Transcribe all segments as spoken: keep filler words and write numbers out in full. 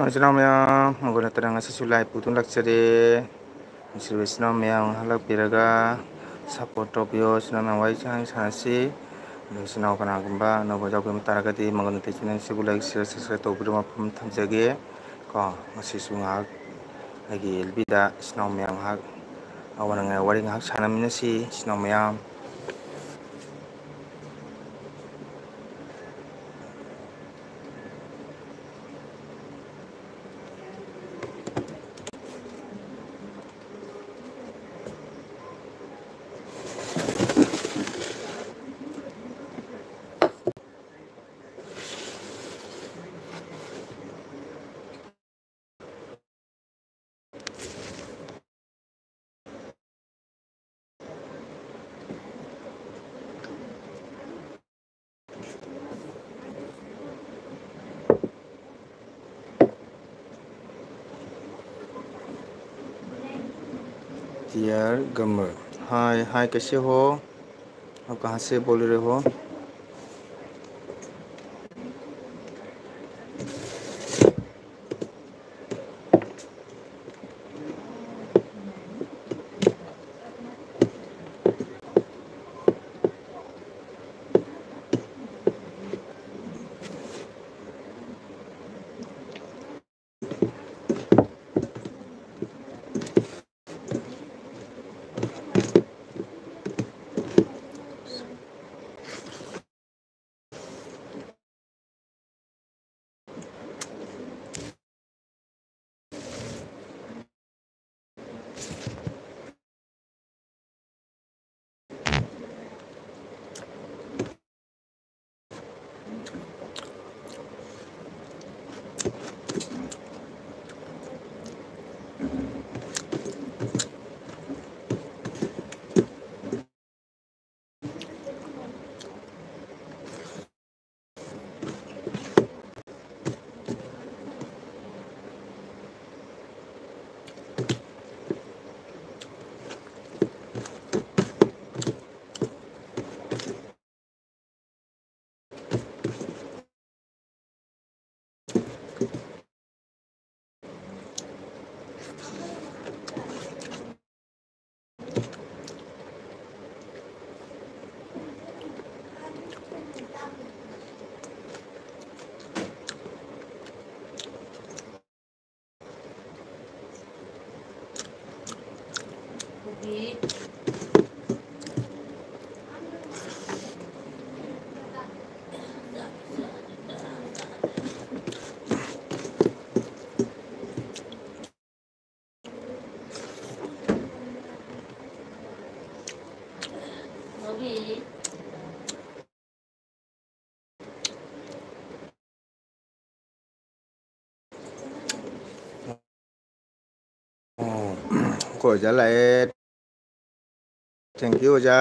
ꯏꯆꯤꯟ ꯏꯅꯥꯎ ꯃꯌꯥꯝ, ꯃꯒꯨꯟ ꯅꯠꯇꯅ ꯉꯁꯤꯁꯨ live ꯄꯨꯗꯨꯅ ꯂꯥꯛꯆꯔꯦ꯫ ꯅꯨꯡꯁꯤꯔꯕ ꯏꯆꯤꯟ ꯏꯅꯥꯎ ꯃꯌꯥꯝ, ꯉꯥꯏꯍꯥꯛ ꯂꯥꯛꯄꯤꯔꯒ support ꯇꯧꯕꯤꯌꯣ꯫ ꯏꯆꯤꯟ ꯏꯅꯥꯎ ꯃꯌꯥꯝ, ꯋꯥꯔꯤ ꯁꯥꯡ ꯁꯥꯟꯅꯁꯤ꯫ ꯑꯗꯣ ꯏꯆꯤꯟ ꯏꯅꯥꯎ ꯀꯅꯥꯒꯨꯝꯕ ꯑꯅꯧꯕ ꯌꯥꯎꯕꯤꯔꯝꯕ ꯇꯥꯔꯒꯗꯤ, ꯃꯒꯨꯟ ꯅꯠꯇꯦ channel ꯑꯁꯤꯕꯨ like, share, subscribe ꯇꯧꯕꯤꯔꯝꯕ ꯃꯐꯝ ꯊꯝꯖꯒꯦ꯫ ꯀꯣ, ꯉꯁꯤꯁꯨ ꯉꯥꯏꯍꯥꯛ ꯑꯩꯒꯤ L Bꯗ ꯏꯆꯤꯟ ꯏꯅꯥꯎ ꯃꯌꯥꯝ ꯉꯥꯏꯍꯥꯛ ꯑꯋꯥ ꯅꯨꯡꯉꯥꯏ ꯋꯥꯔꯤ ꯉꯥꯏꯍꯥꯛ ꯁꯥꯟꯅꯃꯤꯟꯅꯁꯤ, ꯏꯆꯤꯟ ꯏꯅꯥꯎ ꯃꯌꯥꯝ꯫ Dear Gamer, hi, hi, कैसे हो? आप कहाँ से बोल रहे हो? ꯑꯣ, ꯑꯩꯈꯣꯏ ꯑꯣꯖꯥ ꯂꯥꯛꯑꯦ꯫ Thank you, ꯑꯣꯖꯥ꯫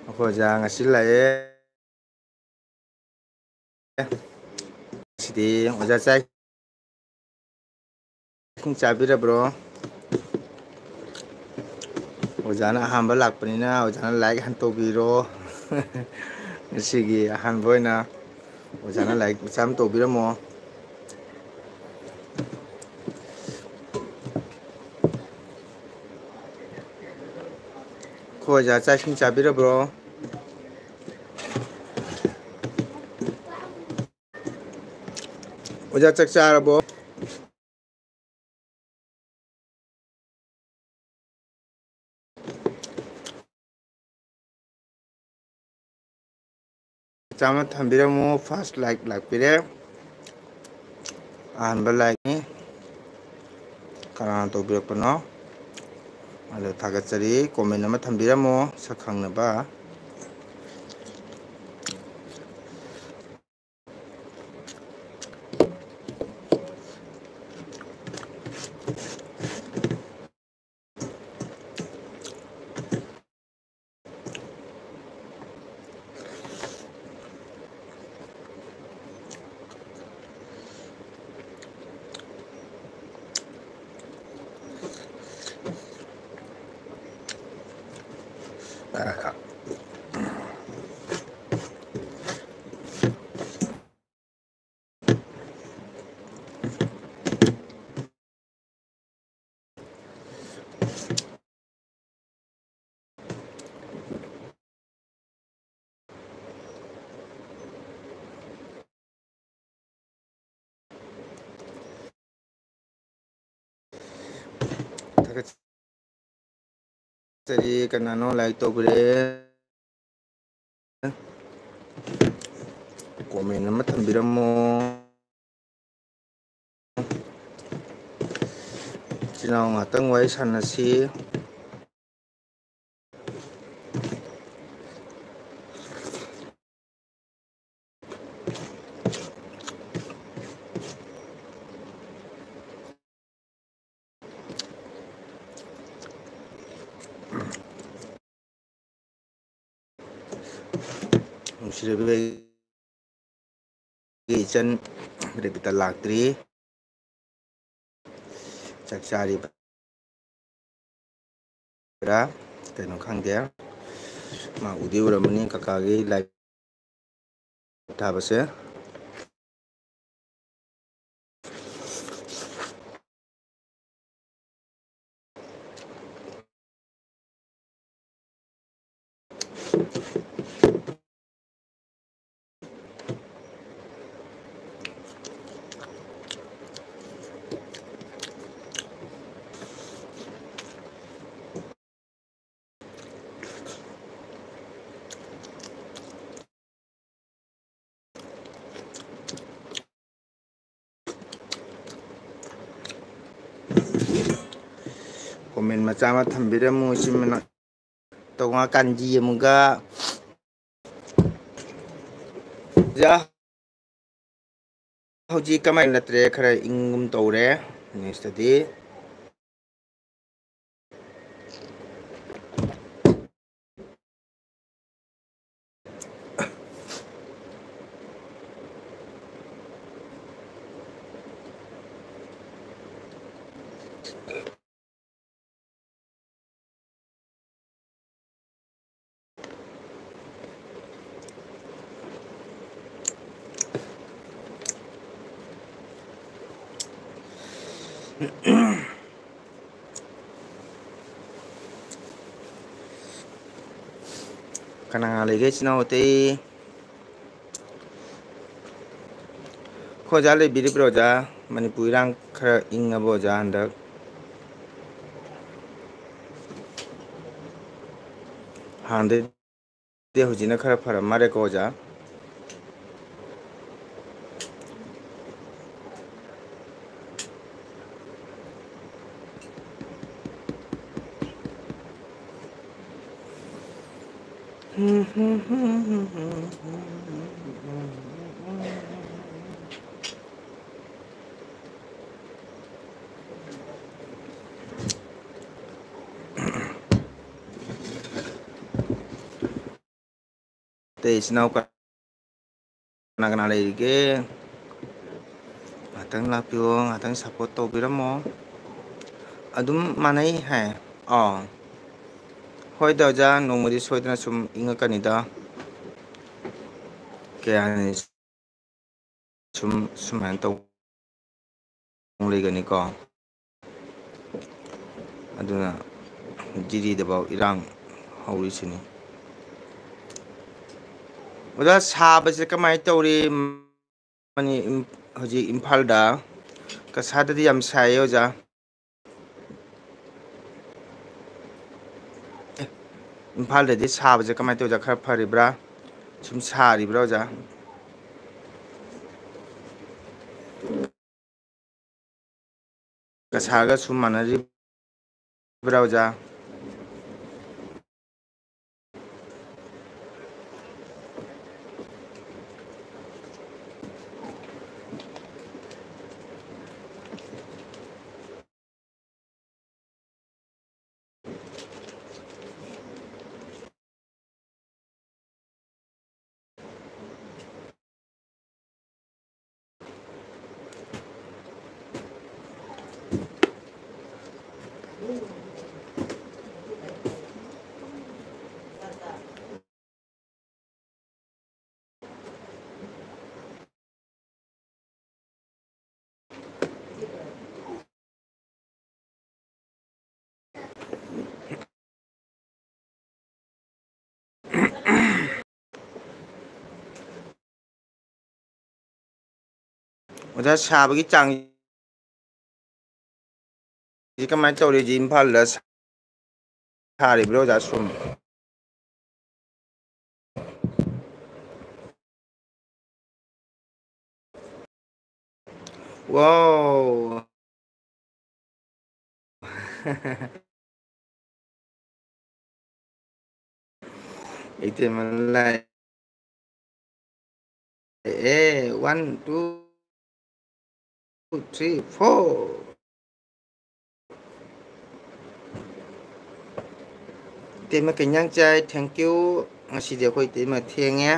ꯑꯩꯈꯣꯏ ꯑꯣꯖꯥ ꯉꯁꯤ ꯂꯥꯛꯑꯦ꯫ ꯉꯁꯤꯗꯤ ꯑꯣꯖꯥ ꯆꯥꯛ ꯏꯁꯤꯡ ꯆꯥꯕꯤꯔꯕ꯭ꯔꯣ? ꯑꯣꯖꯥꯅ ꯑꯍꯥꯟꯕ ꯂꯥꯛꯄꯅꯤꯅ ꯑꯣꯖꯥꯅ like ꯍꯥꯟꯅ ꯇꯧꯕꯤꯔꯣ꯫ ꯉꯁꯤꯒꯤ ꯑꯍꯥꯟꯕ ꯑꯣꯏꯅ ꯑꯣꯖꯥꯅ like ꯃꯆꯥ ꯑꯃ ꯇꯧꯕꯤꯔꯝꯃꯣ꯫ ꯑꯩꯈꯣꯏ ꯑꯣꯖꯥ ꯆꯥꯛ ꯏꯁꯤꯡ ꯆꯥꯕꯤꯔꯕ꯭ꯔꯣ? ꯑꯣꯖꯥ ꯆꯥꯛ ꯆꯥꯔꯕꯣ? ꯃꯆꯥ ꯑꯃ ꯊꯝꯕꯤꯔꯝꯃꯨ꯫ First like ꯂꯥꯛꯄꯤꯔꯦ꯫ ꯑꯍꯥꯟꯕ likeꯅꯤ꯫ ꯀꯅꯥꯅ ꯇꯧꯕꯤꯔꯛꯄꯅꯣ? ꯑꯗꯣ ꯊꯥꯒꯠꯆꯔꯤ꯫ Comment ꯑꯃ ꯊꯝꯕꯤꯔꯝꯃꯣ ꯁꯛ ꯈꯪꯅꯕ꯫ ꯊꯥꯒꯠ- ꯆꯔꯤ ꯀꯅꯥꯅꯣ ꯂꯥꯏꯛ ꯇꯧꯕꯤꯔꯦ? ꯀꯣꯃꯦꯟ ꯑꯃ ꯊꯝꯕꯤꯔꯝꯃꯣ꯫ ꯏꯆꯤꯜ ꯏꯅꯥꯎ ꯉꯥꯛꯇꯪ ꯋꯥꯔꯤ ꯁꯥꯟꯅꯁꯤ꯫ ꯅꯨꯡꯁꯤꯔꯕꯤ ꯑꯩꯒꯤ ꯏꯆꯟ ꯔꯦꯕꯤꯇꯥ ꯂꯥꯛꯇ꯭ꯔꯤ꯫ ꯆꯥꯛ ꯆꯥꯔꯤꯕ꯭ꯔꯥ? ꯀꯩꯅꯣ ꯈꯪꯗꯦ꯫ ꯃꯥ ꯎꯗꯤ ꯎꯔꯝꯃꯅꯤ ꯀꯀꯥꯒꯤ ꯂꯥꯏꯛ ꯊꯥꯕꯁꯦ꯫ ꯀꯣꯃꯦꯟ ꯃꯆꯥ ꯑꯃ ꯊꯝꯕꯤꯔꯝꯃꯨ ꯏꯆꯤꯟ ꯃꯅꯥꯎ꯫ ꯇꯧꯉꯥ ꯀꯥꯟꯖꯤ ꯑꯃꯒ꯫ ꯌꯥ꯫ ꯍꯧꯖꯤꯛ ꯀꯃꯥꯏꯅ ꯅꯠꯇ꯭ꯔꯦ, ꯈꯔ ꯏꯪꯒꯨꯝ ꯇꯧꯔꯦ꯫ ꯅꯦꯛꯁꯇꯗꯤ ꯀꯅꯥ ꯂꯩꯒꯦ ꯏꯆꯤꯟ ꯏꯅꯥꯎ ꯑꯇꯩ? ꯑꯩꯈꯣꯏ ꯑꯣꯖꯥ ꯂꯩꯕꯤꯔꯤꯕ꯭ꯔꯣ ꯑꯣꯖꯥ? ꯃꯅꯤꯄꯨꯔ ꯏꯔꯥꯡ ꯈꯔ ꯏꯪꯉꯕꯣ ꯑꯣꯖꯥ ꯍꯟꯗꯛ? ꯍꯥꯟꯅꯗꯩꯗꯤ ꯍꯧꯖꯤꯛꯅ ꯈꯔ ꯐꯔ ꯃꯥꯜꯂꯦꯀꯣ ꯑꯣꯖꯥ꯫ ꯑꯇꯩ ꯏꯆꯤꯟ ꯏꯅꯥꯎ ꯀꯅꯥ ꯀꯅꯥ ꯂꯩꯔꯤꯒꯦ? ꯉꯥꯛꯇꯪ ꯂꯥꯛꯄꯤꯌꯣ, ꯉꯥꯛꯇꯪ support ꯇꯧꯕꯤꯔꯝꯃꯣ꯫ ꯑꯗꯨꯝ ꯃꯥꯟꯅꯩ ꯍꯥꯏ꯫ ꯑꯥ, ꯍꯣꯏꯗ ꯑꯣꯖꯥ, ꯅꯣꯡꯃꯗꯤ ꯁꯣꯏꯗꯅ ꯁꯨꯝ ꯏꯪꯉꯛꯀꯅꯤꯗ꯫ ꯀꯌꯥꯅꯤ ꯁꯨꯝ ꯁꯨꯃꯥꯏꯅ ꯇꯧ ꯂꯩꯒꯅꯤꯀꯣ꯫ ꯑꯗꯨꯅ ꯖꯤꯔꯤꯗꯐꯥꯎ ꯏꯔꯥꯡ ꯍꯧꯔꯤꯁꯤꯅꯤ꯫ ꯑꯣꯖꯥ, ꯁꯥꯕꯁꯦ ꯀꯃꯥꯏꯅ ꯇꯧꯔꯤ? ꯃꯅꯤ-, ꯏꯝ-, ꯍꯧꯖꯤꯛ ꯏꯝꯐꯥꯜꯗ, ꯀꯁꯥꯗꯗꯤ ꯌꯥꯝ ꯁꯥꯏꯌꯦ ꯑꯣꯖꯥ꯫ ꯑꯦ, ꯏꯝꯐꯥꯜꯗꯗꯤ ꯁꯥꯕꯁꯦ ꯀꯃꯥꯏꯅ ꯇꯧꯔꯤ ꯑꯣꯖꯥ? ꯈꯔ ꯐꯔꯤꯕ꯭ꯔꯥ? ꯁꯨꯝ ꯁꯥꯔꯤꯕ꯭ꯔꯥ ꯑꯣꯖꯥ? ꯀꯁꯥꯒ ꯁꯨꯝ ꯃꯥꯟꯅꯔꯤꯕ꯭ꯔꯥ ꯑꯣꯖꯥ? ꯑꯣꯖꯥ, ꯁꯥꯕꯒꯤ ꯆꯥꯡ ꯁꯤ ꯀꯃꯥꯏꯅ ꯇꯧꯔꯤ? ꯍꯧꯖꯤꯛ ꯏꯝꯐꯥꯜꯗ ꯁꯥꯔꯤꯕ꯭ꯔꯣ ꯑꯣꯖꯥ ꯁꯨꯝ? Wow. Ite malai. Eh, one, two, three, four. ꯏꯇꯩꯃ ꯀꯩ ꯏꯟꯖꯥꯡ ꯆꯥꯏ? Thank you. ꯉꯁꯤꯗꯤ ꯑꯩꯈꯣꯏ ꯏꯇꯩꯃ ꯊꯦꯡꯉꯦ꯫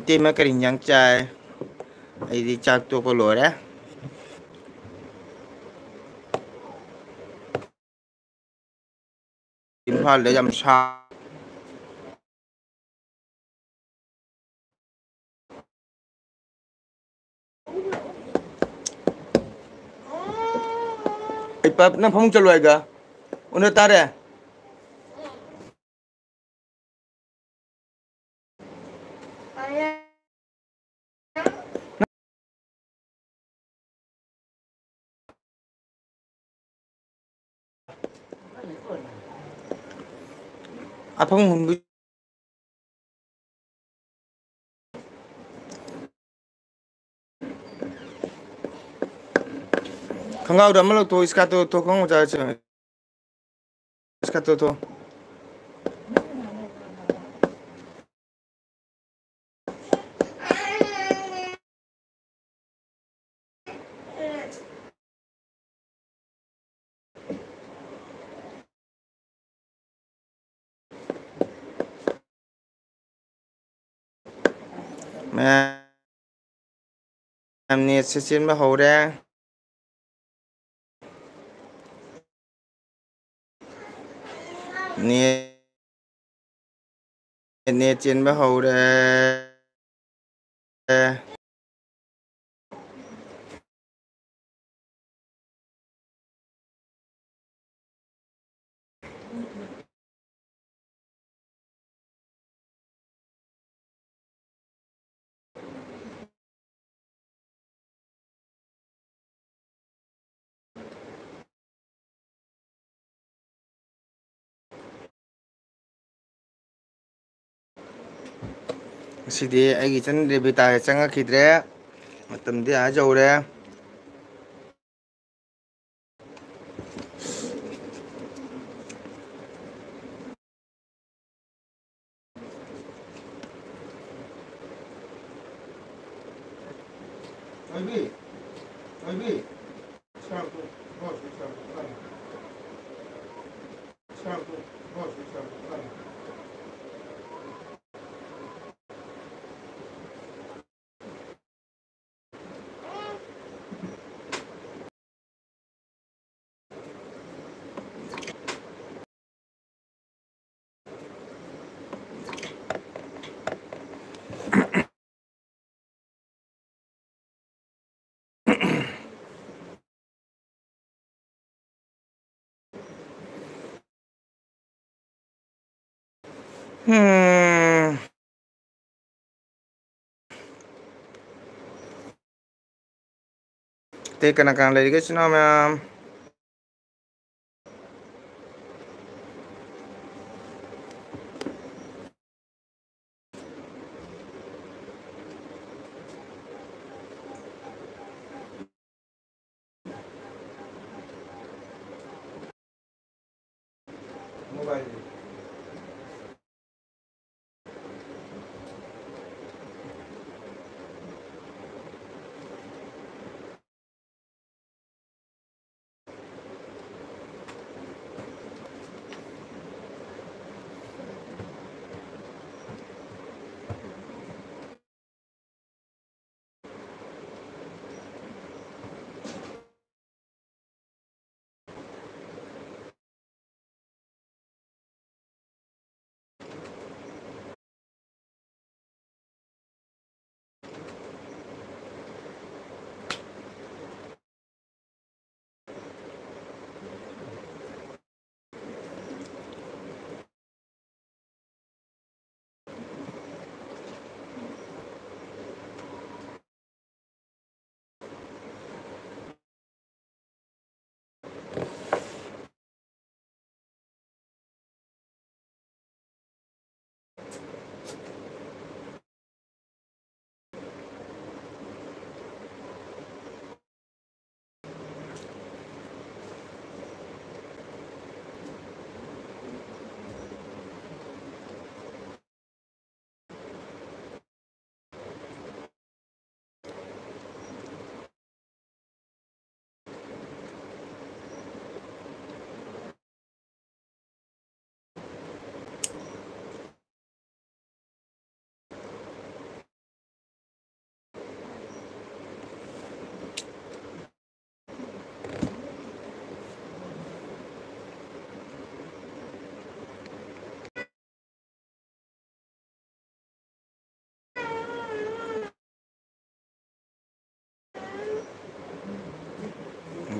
ꯏꯇꯩꯃ ꯀꯔꯤ ꯏꯟꯖꯥꯡ ꯆꯥꯏ? ꯑꯩꯗꯤ ꯆꯥꯛ ꯇꯣꯛꯄ ꯂꯣꯏꯔꯦ꯫ ꯏꯝꯐꯥꯜꯗ ꯌꯥꯝ ꯁꯥ ꯑꯩ ꯄꯥꯏꯞ, ꯅꯪ ꯐꯃꯨꯡ ꯆꯠꯂꯣ ꯍꯥꯏꯒ꯫ ꯎꯟꯅ ꯇꯥꯔꯦ꯫ ꯑꯐꯪ ꯍꯨꯟꯕ ꯈꯣꯡꯒ꯭ꯔꯥꯎꯗꯣ ꯑꯃ ꯂꯧꯊꯣꯛ, ꯏꯁꯀꯥꯔꯠꯇꯣ ꯂꯧꯊꯣꯛ, ꯈꯣꯡꯒ꯭ꯔꯥꯎ ꯃꯆꯥ ꯁꯦꯠꯂꯣ꯫ ꯏꯁꯀꯥꯔꯠꯇꯣ ꯂꯧꯊꯣꯛ꯫ ꯃꯌꯥꯝ ꯅꯦꯠꯁꯦ ꯆꯦꯟꯕ ꯍꯧꯔꯦ꯫ ꯅꯦꯠ, ꯅꯦꯠ ꯆꯦꯟꯕ ꯍꯧꯔꯦ꯫ ꯁꯤꯗꯤ ꯑꯩꯒꯤ ꯏꯆꯟ ꯔꯦꯕꯤꯇꯥꯁꯦ ꯆꯪꯉꯛꯈꯤꯗ꯭ꯔꯦ꯫ ꯃꯇꯝꯗꯤ ꯑꯥ ꯌꯧꯔꯦ꯫ ꯊꯣꯏꯕꯤ, ꯊꯣꯏꯕꯤ, ꯁꯥꯡꯇꯣ, ꯕꯣꯁ, ꯁꯥꯡꯇꯣ, ꯁꯥꯡꯇꯣ, ꯕꯣꯁ, ꯁꯥꯡꯇꯣ꯫ ꯎꯝ꯫ ꯑꯇꯩ ꯀꯅꯥ ꯀꯅꯥ ꯂꯩꯔꯤꯒꯦ, ꯏꯆꯤꯟ ꯏꯅꯥꯎ ꯃꯌꯥꯝ?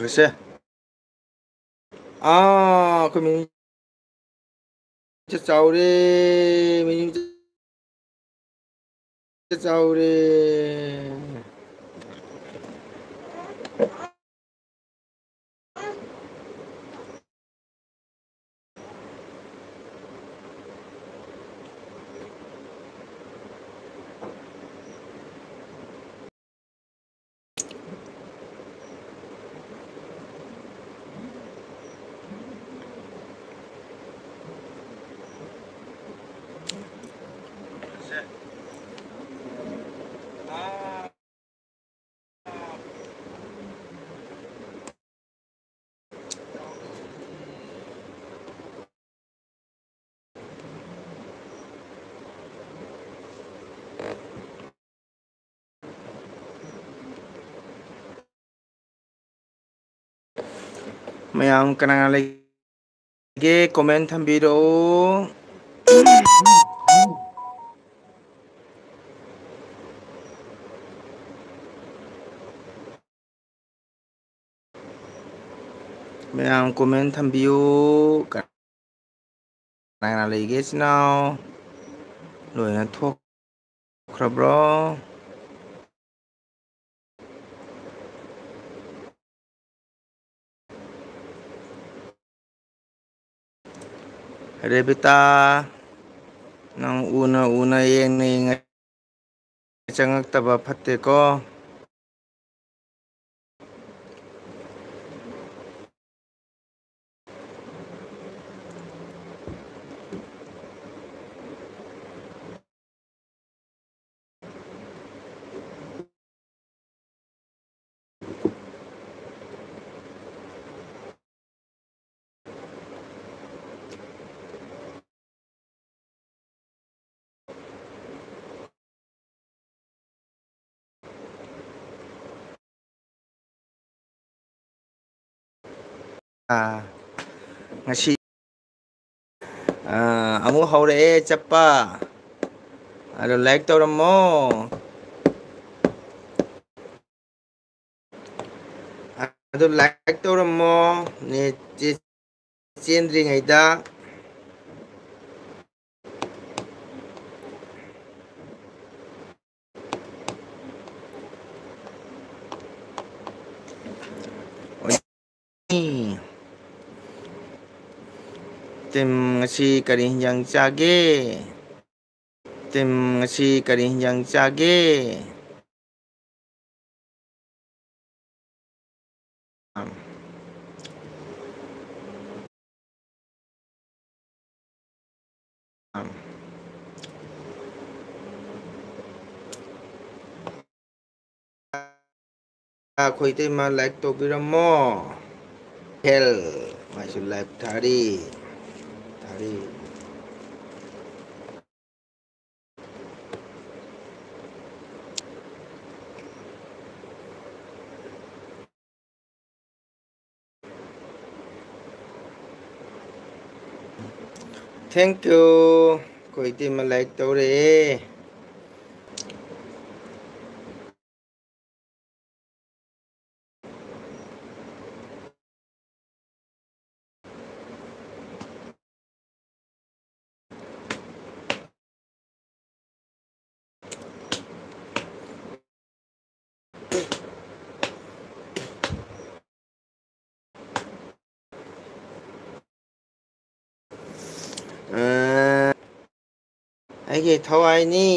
ꯁꯦ꯫ ꯑꯥ, ꯑꯩꯈꯣꯏ ꯃꯤꯅꯤ ꯆꯥꯎꯔꯦ, ꯃꯤꯅꯤ ꯆꯥꯎꯔꯦ꯫ ꯃꯌꯥꯝ ꯀꯅꯥ ꯀꯅꯥ ꯂꯩꯒꯦ? Comment ꯊꯝꯕꯤꯔꯛꯑꯣ꯫ ꯃꯌꯥꯝ comment ꯊꯝꯕꯤꯌꯨ꯫ ꯀꯅꯥ ꯀꯅꯥ ꯂꯩꯒꯦ, ꯏꯆꯤꯟ ꯏꯅꯥꯎ? ꯂꯣꯏꯅ ꯊꯣꯛꯈ꯭ꯔꯕ꯭ꯔꯣ? ꯔꯦꯕꯤꯇꯥ, ꯅꯪ ꯎꯅ ꯎꯅ, ꯌꯦꯡꯅ ꯌꯦꯡꯅ ꯆꯪꯉꯛꯇꯕ ꯐꯠꯇꯦꯀꯣ꯫ ꯑꯥ, ꯉꯁꯤ, ꯑꯥ, ꯑꯃꯨꯛ ꯍꯧꯔꯛꯑꯦ ꯆꯠꯄ꯫ ꯑꯗꯣ like ꯇꯧꯔꯝꯃꯣ꯫ ꯑꯗꯨ like ꯇꯧꯔꯝꯃꯣ, ꯅꯦꯠ ꯆꯦꯟꯗ꯭ꯔꯤꯉꯩꯗ꯫ ꯇꯤꯝ, ꯉꯁꯤ ꯀꯔꯤ ꯍꯤꯟꯖꯥꯡ ꯆꯥꯒꯦ? ꯇꯤꯝ, ꯉꯁꯤ ꯀꯔꯤ ꯍꯤꯟꯖꯥꯡ ꯆꯥꯒꯦ? ꯑꯩꯈꯣꯏ ꯏꯇꯩꯃ like ꯇꯧꯕꯤꯔꯝꯃꯣ꯫ ꯍꯦꯜ, ꯃꯥꯏꯁꯨ like ꯊꯥꯔꯤ, ꯊꯥꯔꯤ꯫ Thank you꯫ ꯑꯩꯈꯣꯏ ꯏꯇꯩꯃ like ꯇꯧꯔꯛꯑꯦ꯫ ꯑ, ꯑꯩꯒꯤ ꯊꯋꯥꯏꯅꯤ꯫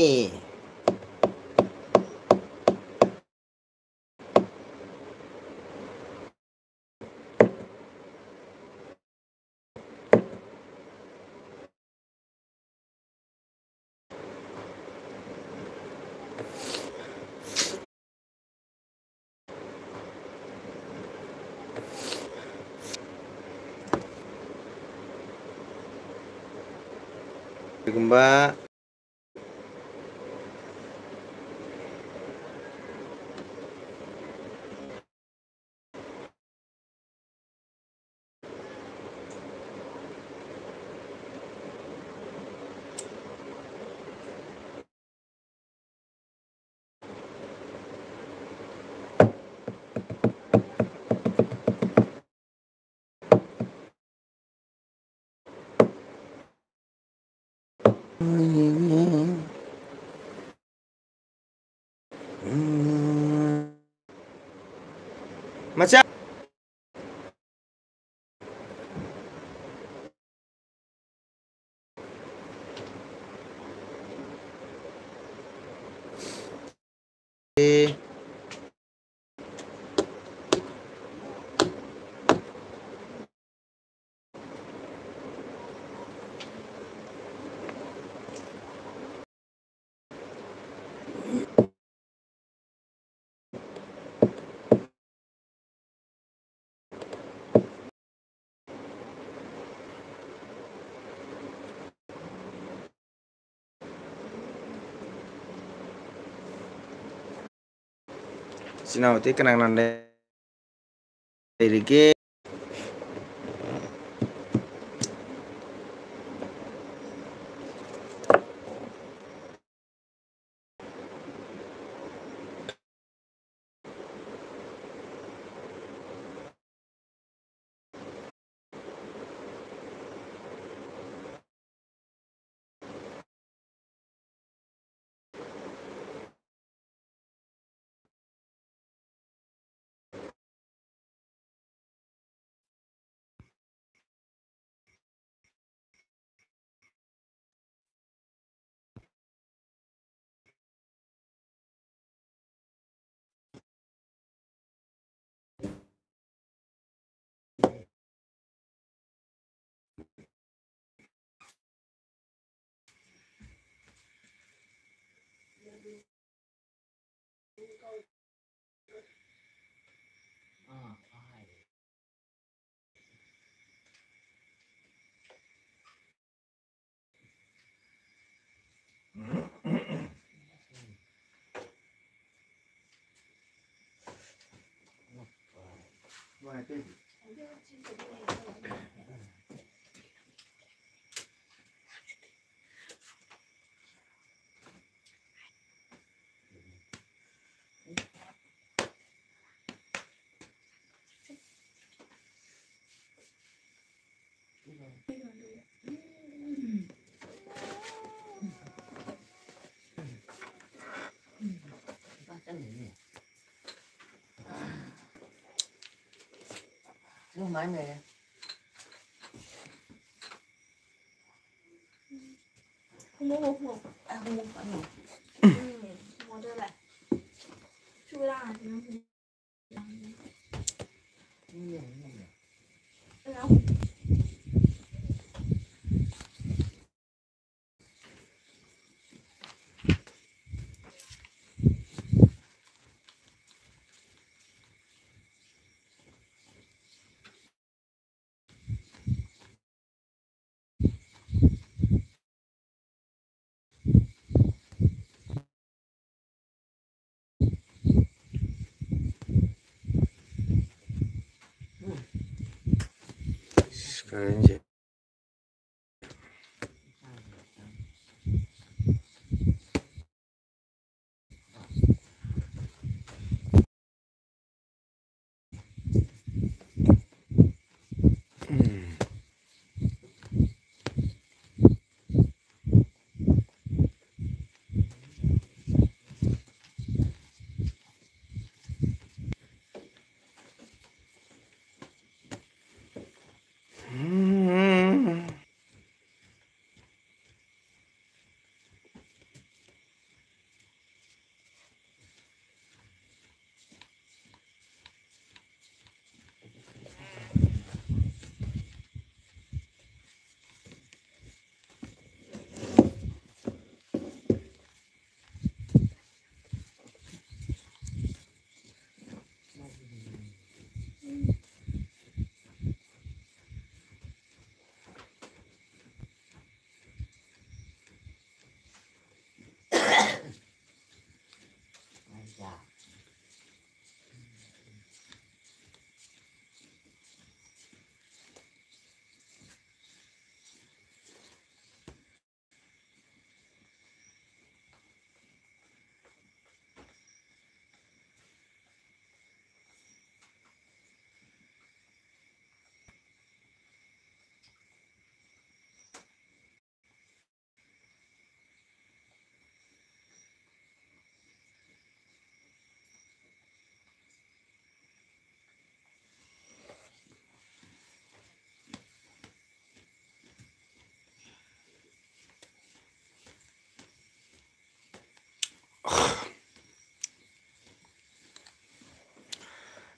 ꯀꯔꯤꯒꯨꯝꯕ ꯃꯆꯥ꯫ ꯏꯆꯤꯟ ꯏꯅꯥꯎꯗꯤ ꯀꯅꯥ ꯀꯅꯥ ꯂꯩꯔꯤꯒꯦ? ꯑꯗꯨꯃꯥꯏꯅ ꯂꯩꯔꯦ꯫ ꯈꯣꯡꯎꯞ, ꯈꯣꯡꯎꯞ꯫ ꯑ, ꯈꯣꯡꯎꯞ ꯑꯅꯤ꯫ ꯎꯝ, ꯈꯣꯡꯎꯞ ꯑꯗꯨ ꯂꯥꯛꯑꯦ꯫ ꯁꯨ ꯂꯥꯛꯑꯗꯤ ꯅꯪ ꯈꯣꯡꯎꯞ꯫ ꯀꯔꯦꯟꯁꯦ꯫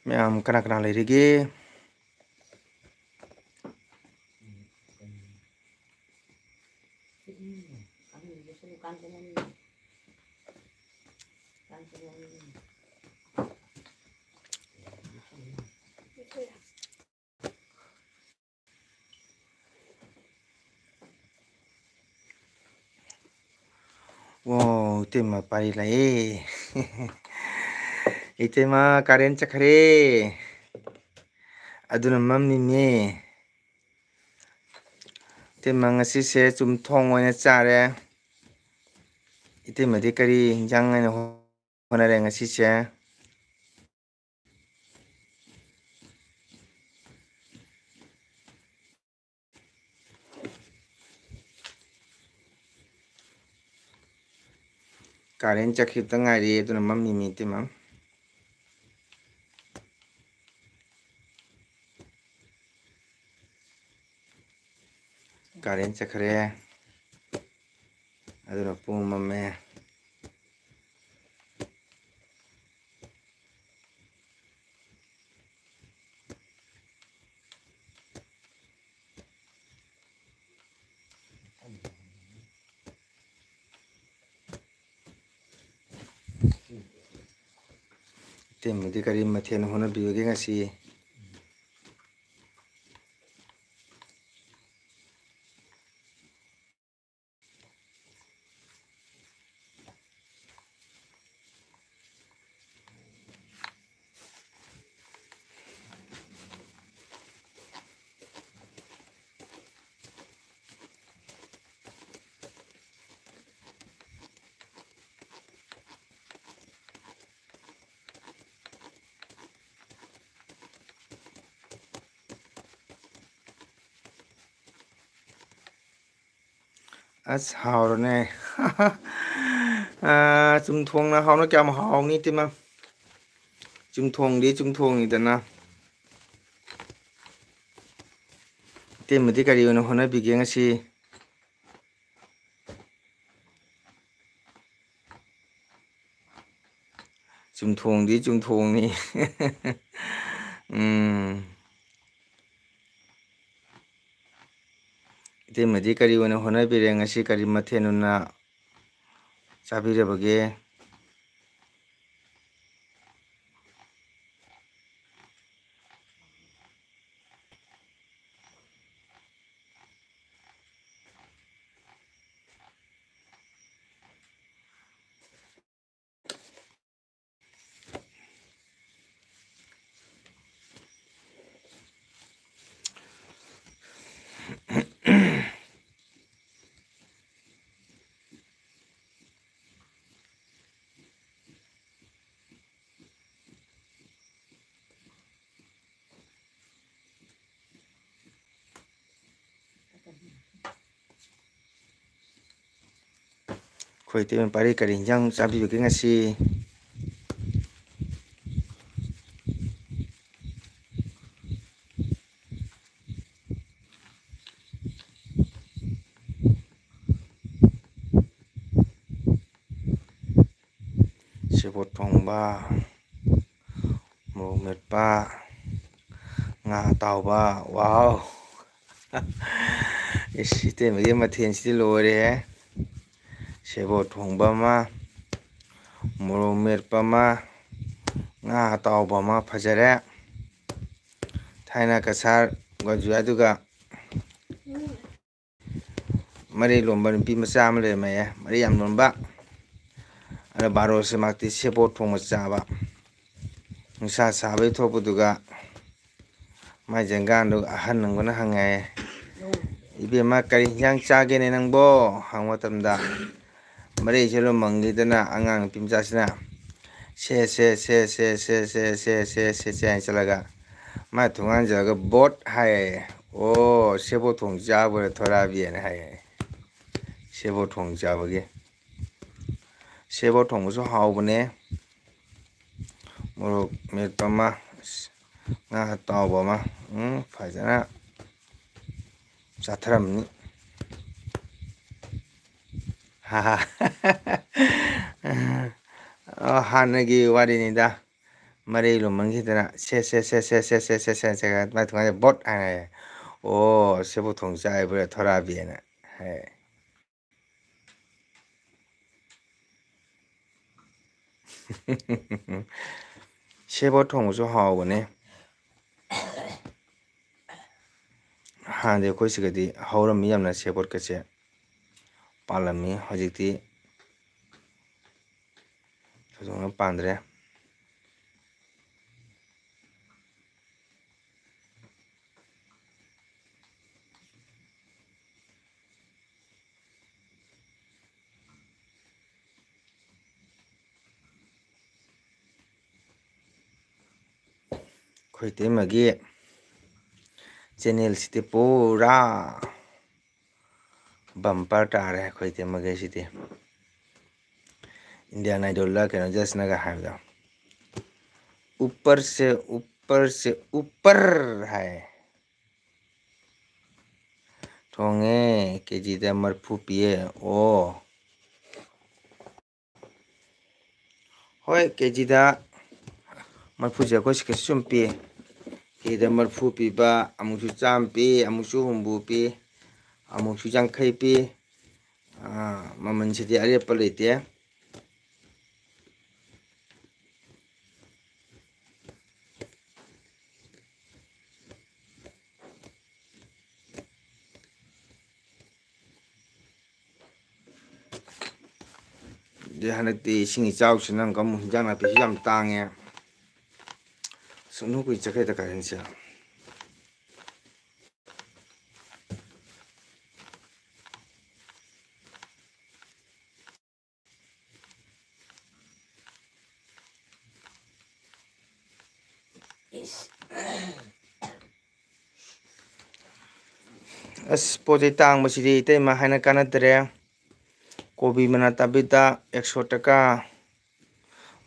ꯃꯌꯥꯝ ꯀꯅꯥ ꯀꯅꯥ ꯂꯩꯔꯤꯒꯦ? ꯑꯣ, ꯏꯇꯩꯃ ꯄꯥꯔꯤ ꯂꯥꯛꯑꯦ꯫ ꯏꯇꯩꯃ ꯀꯥꯔꯦꯟ ꯆꯠꯈ꯭ꯔꯦ꯫ ꯑꯗꯨꯅ ꯃꯝꯃꯤꯅꯦ꯫ ꯏꯇꯩꯃ ꯉꯁꯤꯁꯦ ꯆꯨꯝꯊꯣꯡ ꯑꯣꯏꯅ ꯆꯥꯔꯦ꯫ ꯏꯇꯩꯃꯗꯤ ꯀꯔꯤ ꯏꯟꯖꯥꯡ ꯑꯣꯏꯅ ꯍꯣꯠꯅꯔꯦ ꯉꯁꯤꯁꯦ? ꯀꯥꯔꯦꯟ ꯆꯠꯈꯤꯕꯇ ꯉꯥꯏꯔꯤ, ꯑꯗꯨꯅ ꯃꯝꯃꯤ ꯃꯤ ꯏꯇꯩꯃ꯫ ꯀꯥꯔꯦꯟ ꯆꯠꯈ꯭ꯔꯦ, ꯑꯗꯨꯅ ꯄꯨꯡ ꯃꯝꯃꯦ꯫ ꯏꯇꯩꯃꯗꯤ ꯀꯔꯤ ꯃꯊꯦꯜ ꯍꯣꯠꯅꯕꯤꯕꯒꯦ ꯉꯁꯤ? ꯑꯁ, ꯍꯥꯎꯔꯅꯦ꯫ ꯑꯥ, ꯆꯨꯝꯊꯣꯡꯅ ꯍꯥꯎꯅ ꯀꯌꯥꯝ ꯍꯥꯎꯅꯤ, ꯏꯇꯩꯃ? ꯆꯨꯝꯊꯣꯡꯗꯤ ꯆꯨꯝꯊꯣꯡꯅꯤꯗꯅ꯫ ꯏꯇꯩꯃꯗꯤ ꯀꯔꯤ ꯑꯣꯏꯅ ꯍꯣꯠꯅꯕꯤꯒꯦ ꯉꯁꯤ? ꯆꯨꯝꯊꯣꯡꯗꯤ ꯆꯨꯝꯊꯣꯡꯅꯤ꯫ ꯎꯝ꯫ ꯏꯇꯩꯃꯗꯤ ꯀꯔꯤ ꯑꯣꯏꯅ ꯍꯣꯠꯅꯕꯤꯔꯦ? ꯉꯁꯤ ꯀꯔꯤ ꯃꯊꯦꯜ ꯑꯣꯏꯅ ꯆꯥꯕꯤꯔꯕꯒꯦ? ꯑꯩꯈꯣꯏ ꯏꯇꯩꯃ ꯄꯥꯔꯤ ꯀꯔꯤ ꯏꯟꯖꯥꯡ ꯆꯥꯕꯤꯕꯒꯦ ꯉꯁꯤ? ꯁꯦꯕꯣꯠ ꯊꯣꯡꯕ, ꯃꯣꯔꯣꯛ ꯃꯦꯠꯄ, ꯉꯥ ꯑꯇꯥꯎꯕ꯫ ꯋꯥꯎ! ꯏꯁ, ꯏꯇꯩꯃꯒꯤ ꯃꯊꯦꯜꯁꯤꯗꯤ ꯂꯣꯏꯔꯦꯍꯦ꯫ ꯁꯦꯕꯣꯠ ꯊꯣꯡꯕ ꯑꯃ, ꯃꯣꯔꯣꯛ ꯃꯦꯠꯄ ꯑꯃ, ꯉꯥ ꯑꯇꯥꯎꯕ ꯑꯃ꯫ ꯐꯖꯔꯦ꯫ ꯊꯥꯏꯅ ꯀꯁꯥꯔ ꯒꯣꯟꯖꯨꯌꯥꯗꯨꯒ ꯃꯔꯩ ꯂꯣꯟꯕ ꯅꯨꯄꯤ ꯃꯆꯥ ꯑꯃ ꯂꯩꯔꯝꯃꯦ, ꯃꯔꯩ ꯌꯥꯝ ꯂꯣꯟꯕ꯫ ꯑꯗ ꯕꯥꯔꯣꯁꯦ ꯃꯥꯛꯇꯤ ꯁꯦꯕꯣꯠ ꯊꯣꯡꯕ ꯆꯥꯕ꯫ ꯅꯨꯡꯁꯥ ꯁꯥꯕꯩ ꯊꯣꯛꯄꯗꯨꯒ ꯃꯥꯏ ꯖꯪꯒꯥꯟꯗꯨ ꯑꯍꯟ ꯑꯃꯒꯅ ꯍꯪꯉꯦ, "ꯏꯕꯦꯝꯃ, ꯀꯔꯤ ꯍꯤꯟꯖꯥꯡ ꯆꯥꯒꯦꯅꯦ ꯅꯪꯕꯣ?" ꯍꯪꯕ ꯃꯇꯝꯗ, ꯃꯔꯩꯁꯦ ꯂꯣꯟ ꯃꯪꯈꯤꯗꯅ ꯑꯉꯥꯡ ꯅꯨꯄꯤ ꯃꯆꯥꯁꯤꯅ, "ꯁꯦ, ꯁꯦ, ꯁꯦ" ꯍꯥꯏꯅ ꯆꯠꯂꯒ ꯃꯥ ꯊꯣꯡꯒꯥꯟ ꯌꯧꯔꯒ, "ꯕꯣꯠ" ꯍꯥꯏꯌꯦ꯫ "ꯑꯣ, ꯁꯦꯕꯣꯠ ꯊꯣꯡ ꯆꯥꯕ ꯑꯣꯏꯔꯦ ꯊꯣꯔꯛꯑꯕꯤꯅ" ꯍꯥꯏꯌꯦ꯫ ꯁꯦꯕꯣꯠ ꯊꯣꯡ ꯆꯥꯕꯒꯤ꯫ ꯁꯦꯕꯣꯠ ꯊꯣꯡꯕꯁꯨ ꯍꯥꯎꯕꯅꯦ꯫ ꯃꯣꯔꯣꯛ ꯃꯦꯠꯄ ꯑꯃ, ꯉꯥ ꯑꯇꯥꯎꯕ ꯑꯃ, ꯎꯝ, ꯐꯖꯅ ꯆꯥꯊꯔꯝꯅꯤ꯫ ꯍꯥ ꯍꯥ꯫ ꯑ, ꯍꯥꯟꯅꯒꯤ ꯋꯥꯔꯤꯅꯤꯗ꯫ ꯃꯔꯩ ꯂꯨꯃꯟꯈꯤꯗꯅ "ꯁꯦ, ꯁꯦ, ꯁꯦ, ꯁꯦ, ꯃꯥꯏ ꯊꯣꯡꯒꯥꯟꯗ ꯕꯣꯠ" ꯍꯥꯏꯅ ꯍꯥꯏꯌꯦ꯫ "ꯑꯣ, ꯁꯦꯕꯣꯠ ꯊꯣꯡ ꯆꯥꯏꯕ꯭ꯔꯥ ꯊꯣꯔꯥꯕꯤꯅ?" ꯍꯥꯏ꯫ ꯁꯦꯕꯣꯠ ꯊꯣꯡꯕꯁꯨ ꯍꯥꯎꯕꯅꯦ꯫ ꯍꯥꯟꯅꯗꯤ ꯑꯩꯈꯣꯏ ꯁꯤꯒꯗꯤ ꯍꯧꯔꯝꯃꯤ ꯌꯥꯝꯅ, ꯁꯦꯕꯣꯠꯀꯁꯦ ꯄꯥꯜꯂꯝꯃꯤ꯫ ꯍꯧꯖꯤꯛꯇꯤ ꯊꯣꯏꯗꯣꯛꯅ ꯄꯥꯟꯗ꯭ꯔꯦ꯫ ꯑꯩꯈꯣꯏ ꯏꯇꯩꯃꯒꯤ ꯆꯦꯅꯦꯜꯁꯤꯗꯤ ꯄꯨꯔꯥ ꯕꯝꯄꯔ ꯇꯥꯔꯦ ꯑꯩꯈꯣꯏ ꯏꯇꯩꯃꯒꯤꯁꯤꯗꯤ꯫ ꯏꯟꯗꯤꯌꯥꯟ ꯑꯥꯏꯗꯣꯜꯂ ꯀꯩꯅꯣ ꯖꯁꯅꯒ ꯍꯥꯏꯕꯗꯣ, "ꯎꯄꯔ ꯁꯦ, ꯎꯄꯔ ꯁꯦ, ꯎꯄꯔ" ꯍꯥꯏ꯫ ꯊꯣꯡꯉꯦ, ꯀꯦꯖꯤꯗ ꯃꯔꯤꯐꯨ ꯄꯤꯌꯦ꯫ ꯑꯣ꯫ ꯍꯣꯏ, ꯀꯦꯖꯤꯗ ꯃꯔꯤꯐꯨꯁꯦ ꯑꯩꯈꯣꯏ ꯁꯤ ꯀꯩꯁꯨ ꯁꯨꯝ ꯄꯤ꯫ ꯀꯦꯖꯤꯗ ꯃꯔꯤꯐꯨ ꯄꯤꯕ, ꯑꯃꯨꯛꯁꯨ ꯆꯥꯝꯃ ꯄꯤ, ꯑꯃꯨꯛꯁꯨ ꯍꯨꯝꯐꯨ ꯄꯤ, ꯑꯃꯨꯛꯁꯨ ꯌꯥꯡꯈꯩ ꯄꯤ꯫ ꯑꯥ, ꯃꯃꯜꯁꯤꯗꯤ ꯑꯔꯦꯞꯄ ꯂꯩꯇꯦ꯫ ꯑꯗꯩ ꯍꯟꯗꯛꯇꯤ ꯏꯁꯤꯡ ꯏꯆꯥꯎꯁꯤꯅ ꯑꯃꯨꯛꯀ ꯑꯃꯨꯛ ꯍꯤꯟꯖꯥꯡ ꯅꯥꯄꯤꯁꯨ ꯌꯥꯝ ꯇꯥꯡꯉꯦ꯫ ꯁꯨꯝ ꯀꯨꯏ ꯆꯠꯈ꯭ꯔꯦꯗ ꯀꯥꯂꯦꯟꯁꯦ꯫ ꯑꯁ, ꯄꯣꯠ ꯆꯩ ꯇꯥꯡꯕꯁꯤꯗꯤ ꯏꯇꯩꯃ ꯍꯥꯏꯅ ꯀꯥꯟꯅꯗ꯭ꯔꯦ꯫ ꯀꯣꯕꯤ ꯃꯅꯥ ꯇꯥꯕꯤꯗ ꯑꯦꯛꯁꯣ ꯇꯀꯥ,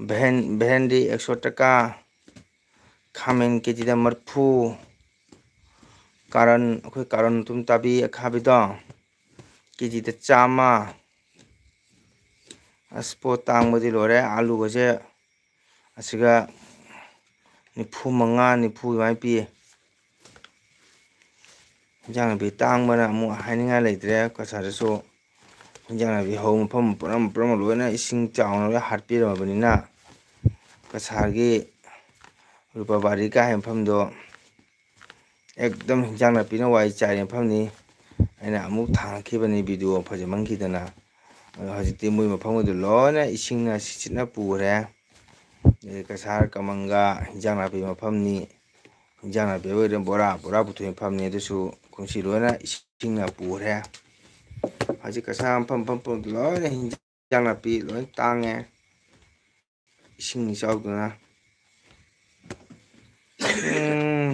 ꯚꯦꯟ-, ꯚꯦꯟꯗꯤ ꯑꯦꯛꯁꯣ ꯇꯀꯥ, ꯈꯥꯃꯦꯟ ꯀꯦꯖꯤꯗ ꯃꯔꯤꯐꯨ, ꯀꯥꯔꯟ, ꯑꯩꯈꯣꯏ ꯀꯥꯔꯟ ꯑꯗꯨꯝ ꯇꯥꯕꯤ ꯑꯈꯥꯕꯤꯗꯣ ꯀꯦꯖꯤꯗ ꯆꯥꯝꯃ, ꯑꯁ, ꯄꯣꯠ ꯇꯥꯡꯕꯗꯤ ꯂꯣꯏꯔꯦ꯫ ꯑꯥꯂꯨꯒꯁꯦ ꯑꯁꯤꯒ ꯅꯤꯐꯨ ꯃꯉꯥ, ꯅꯤꯐꯨ ꯑꯗꯨꯃꯥꯏꯅ ꯄꯤꯌꯦ꯫ ꯏꯟꯖꯥꯡ ꯅꯥꯄꯤ ꯇꯥꯡꯕꯅ ꯑꯃꯨꯛ ꯍꯥꯏꯅꯤꯡꯉꯥꯏ ꯂꯩꯇ꯭ꯔꯦ꯫ ꯀꯁꯥꯔꯗꯁꯨ ꯏꯟꯖꯥꯡ ꯅꯥꯄꯤ ꯍꯧꯕ ꯃꯐꯝ ꯄꯨꯝꯅꯃꯛ, ꯄꯨꯝꯅꯃꯛ ꯂꯣꯏꯅ ꯏꯁꯤꯡ ꯆꯥꯎꯅ ꯂꯣꯏ ꯍꯥꯠꯄꯤꯔꯕꯅꯤꯅ, ꯀꯁꯥꯔꯒꯤ ꯔꯨꯄꯥ ꯕꯥꯔꯤ ꯀꯥ ꯍꯦꯟꯕ ꯃꯐꯝꯗꯣ ꯑꯦꯛꯗꯝ ꯍꯤꯟꯖꯥꯡ ꯅꯥꯄꯤꯅ ꯋꯥꯏ ꯆꯥꯏꯔꯦ ꯃꯐꯝꯅꯤ꯫ ꯑꯩꯅ ꯑꯃꯨꯛ ꯊꯥꯡꯒꯠꯈꯤꯕꯅꯤ ꯚꯤꯗꯤꯑꯣ ꯐꯖꯃꯟꯈꯤꯗꯅ꯫ ꯑꯗꯣ ꯍꯧꯖꯤꯛꯇꯤ ꯃꯣꯏ ꯃꯐꯝꯒꯗꯨ ꯂꯣꯏꯅ ꯏꯁꯤꯡꯅ ꯁꯤꯠꯅ ꯄꯨꯈ꯭ꯔꯦ꯫ ꯑꯗꯩ ꯀꯁꯥꯔ ꯀꯃꯟꯒ ꯍꯤꯟꯖꯥꯡ ꯅꯥꯄꯤ ꯃꯐꯝꯅꯤ꯫ ꯍꯤꯟꯖꯥꯡ ꯅꯥꯄꯤ ꯑꯣꯏꯔꯦ ꯕꯣꯔꯥ ꯕꯣꯔꯥ ꯄꯨꯊꯣꯛꯏ ꯃꯐꯝꯅꯤ꯫ ꯑꯗꯨꯁꯨ ꯀꯨꯝꯁꯤ ꯂꯣꯏꯅ ꯏꯁꯤꯡꯅ ꯄꯨꯈ꯭ꯔꯦ꯫ ꯍꯧꯖꯤꯛ ꯀꯁꯥꯔ ꯃꯐꯝ ꯃꯐꯝ ꯄꯨꯝꯅꯃꯛꯇ ꯂꯣꯏꯅ ꯍꯤꯟꯖꯥꯡ ꯅꯥꯄꯤ ꯂꯣꯏ ꯇꯥꯡꯉꯦ꯫ ꯏꯁꯤꯡ ꯏꯆꯥꯎꯗꯨꯅ꯫ ꯎꯝ,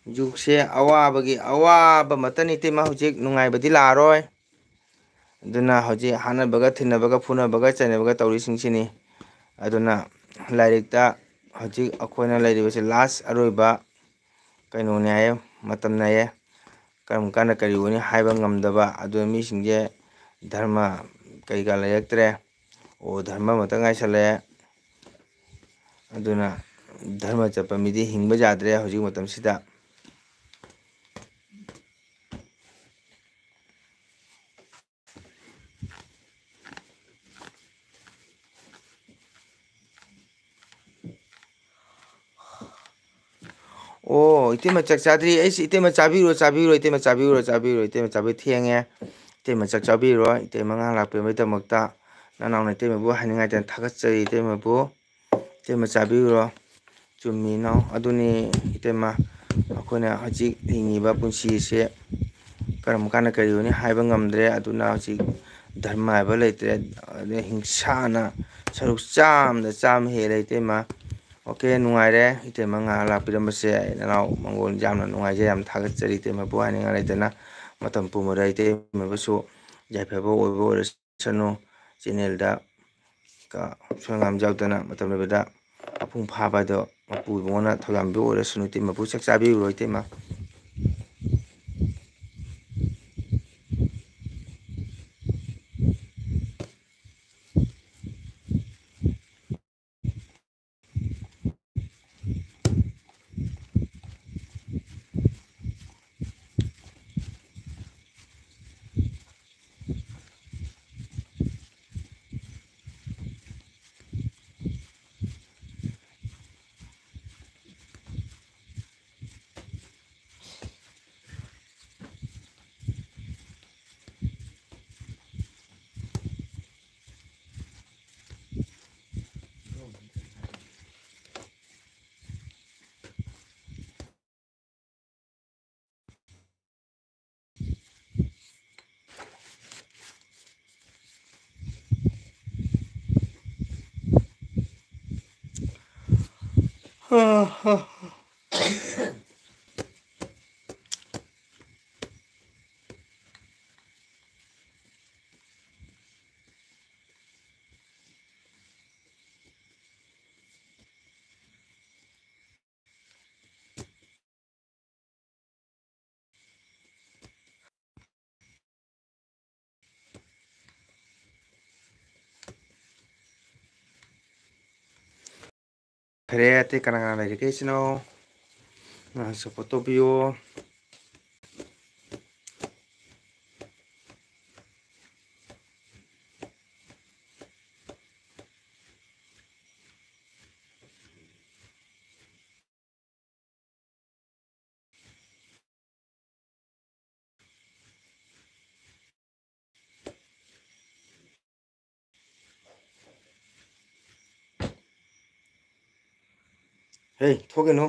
ꯍꯧꯖꯤꯛꯁꯦ ꯑꯋꯥꯕꯒꯤ ꯑꯋꯥꯕ ꯃꯇꯅꯤ ꯏꯇꯩꯃ, ꯍꯧꯖꯤꯛ ꯅꯨꯡꯉꯥꯏꯕꯗꯤ ꯂꯥꯛꯑꯔꯣꯏ꯫ ꯑꯗꯨꯅ ꯍꯧꯖꯤꯛ ꯍꯥꯠꯅꯕꯒ ꯊꯤꯟꯅꯕꯒ ꯐꯨꯅꯕꯒ ꯆꯩꯅꯕꯒ ꯇꯧꯔꯤꯁꯤꯡꯁꯤꯅꯤ꯫ ꯑꯗꯨꯅ ꯂꯥꯏꯔꯤꯛꯇ ꯍꯧꯖꯤꯛ ꯑꯩꯈꯣꯏꯅ ꯂꯩꯔꯤꯕꯁꯤ ꯂꯥꯁ ꯑꯔꯣꯏꯕ ꯀꯩꯅꯣꯅꯦ ꯍꯥꯏꯌꯦ, ꯃꯇꯝꯅꯦ ꯍꯥꯏꯌꯦ꯫ ꯀꯔꯝ ꯀꯥꯟꯗ ꯀꯔꯤ ꯑꯣꯏꯅꯤ ꯍꯥꯏꯕ ꯉꯝꯗꯕ꯫ ꯑꯗꯨꯅ ꯃꯤꯁꯤꯡꯁꯦ ꯙꯔꯃ ꯀꯩꯀꯥ ꯂꯩꯔꯛꯇ꯭ꯔꯦ꯫ ꯑꯣ, ꯙꯔꯃ ꯑꯃꯇ ꯉꯥꯏꯁꯜꯂꯛꯑꯦ꯫ ꯑꯗꯨꯅ ꯙꯔꯃ ꯆꯠꯄ ꯃꯤꯗꯤ ꯍꯤꯡꯕ ꯌꯥꯗ꯭ꯔꯦ ꯍꯧꯖꯤꯛ ꯃꯇꯝꯁꯤꯗ꯫ ꯑꯣ, ꯏꯇꯩꯃ ꯆꯥꯛ ꯆꯥꯗ꯭ꯔꯤ꯫ ꯑꯩꯁ, ꯏꯇꯩꯃ ꯆꯥꯕꯤꯔꯣ, ꯆꯥꯕꯤꯔꯣ, ꯏꯇꯩꯃ ꯆꯥꯕꯤꯔꯣ, ꯆꯥꯕꯤꯔꯣ, ꯏꯇꯩꯃ ꯆꯥꯕꯤ ꯊꯦꯡꯉꯦ꯫ ꯏꯇꯩꯃ ꯆꯥꯛ ꯆꯥꯕꯤꯔꯣ, ꯏꯇꯩꯃ ꯉꯥꯏꯍꯥꯛ ꯂꯥꯛꯄꯤꯕꯒꯤꯗꯃꯛꯇ ꯅꯅꯥꯎꯅ ꯏꯇꯩꯃꯕꯨ ꯍꯥꯏꯅꯤꯡꯉꯥꯏꯇꯅ ꯊꯥꯒꯠꯆꯔꯤ ꯏꯇꯩꯃꯕꯨ꯫ ꯏꯇꯩꯃ ꯆꯥꯕꯤꯔꯨꯔꯣ꯫ ꯆꯨꯝꯃꯤ ꯏꯅꯥꯎ꯫ ꯑꯗꯨꯅꯤ ꯏꯇꯩꯃ, ꯑꯩꯈꯣꯏꯅ ꯍꯧꯖꯤꯛ ꯍꯤꯡꯉꯤꯕ ꯄꯨꯟꯁꯤꯁꯦ ꯀꯔꯝ ꯀꯥꯟꯗ ꯀꯔꯤ ꯑꯣꯏꯅꯤ ꯍꯥꯏꯕ ꯉꯝꯗ꯭ꯔꯦ꯫ ꯑꯗꯨꯅ ꯍꯧꯖꯤꯛ ꯙꯔꯃ ꯍꯥꯏꯕ ꯂꯩꯇ꯭ꯔꯦ꯫ ꯑꯗꯩ ꯍꯤꯡꯁꯥꯅ ꯁꯔꯨꯛ ꯆꯥꯝꯗ ꯆꯥꯝꯃ ꯍꯦꯜꯂꯦ ꯏꯇꯩꯃ꯫ ꯑꯣꯀꯦ, ꯅꯨꯡꯉꯥꯏꯔꯦ ꯏꯇꯩꯃ ꯉꯥꯏꯍꯥꯛ ꯂꯥꯛꯄꯤꯔꯝꯕꯁꯦ꯫ ꯑꯩ ꯅꯅꯥꯎ ꯃꯪꯒꯣꯜ ꯌꯥꯝꯅ ꯅꯨꯡꯉꯥꯏꯖꯩ, ꯌꯥꯝ ꯊꯥꯒꯠꯆꯔꯤ ꯏꯇꯩꯃꯕꯨ ꯍꯥꯏꯅꯤꯡꯉꯥꯏ ꯂꯩꯇꯅ꯫ ꯃꯇꯝ ꯄꯨꯝꯕꯗ ꯏꯇꯩꯃꯕꯨꯁꯨ ꯌꯥꯏꯐꯕ ꯑꯣꯏꯕ ꯑꯣꯏꯔꯁꯅꯨ꯫ ꯆꯦꯅꯦꯜꯗ ꯀ-, ꯁꯣꯏ ꯉꯥꯝ ꯌꯥꯎꯗꯅ ꯃꯇꯝ ꯂꯩꯕꯗ ꯃꯄꯨꯡ ꯐꯥꯕ ꯍꯥꯏꯗꯣ ꯃꯄꯨ ꯏꯕꯨꯡꯉꯣꯅ ꯊꯧꯖꯥꯟꯕꯤꯕ ꯑꯣꯏꯔꯁꯅꯨ꯫ ꯏꯇꯩꯃꯕꯨ ꯆꯥꯛ ꯆꯥꯕꯤꯔꯨꯔꯣ ꯏꯇꯩꯃ꯫ ꯐꯔꯦ, ꯑꯇꯩ ꯀꯅꯥ ꯀꯅꯥ ꯂꯩꯔꯤꯒꯦ ꯏꯆꯤꯟ ꯏꯅꯥꯎ? ꯉꯥꯏꯍꯥꯛ support ꯇꯧꯕꯤꯌꯣ꯫ ꯍꯦ, ꯊꯣꯛꯀꯅꯨ꯫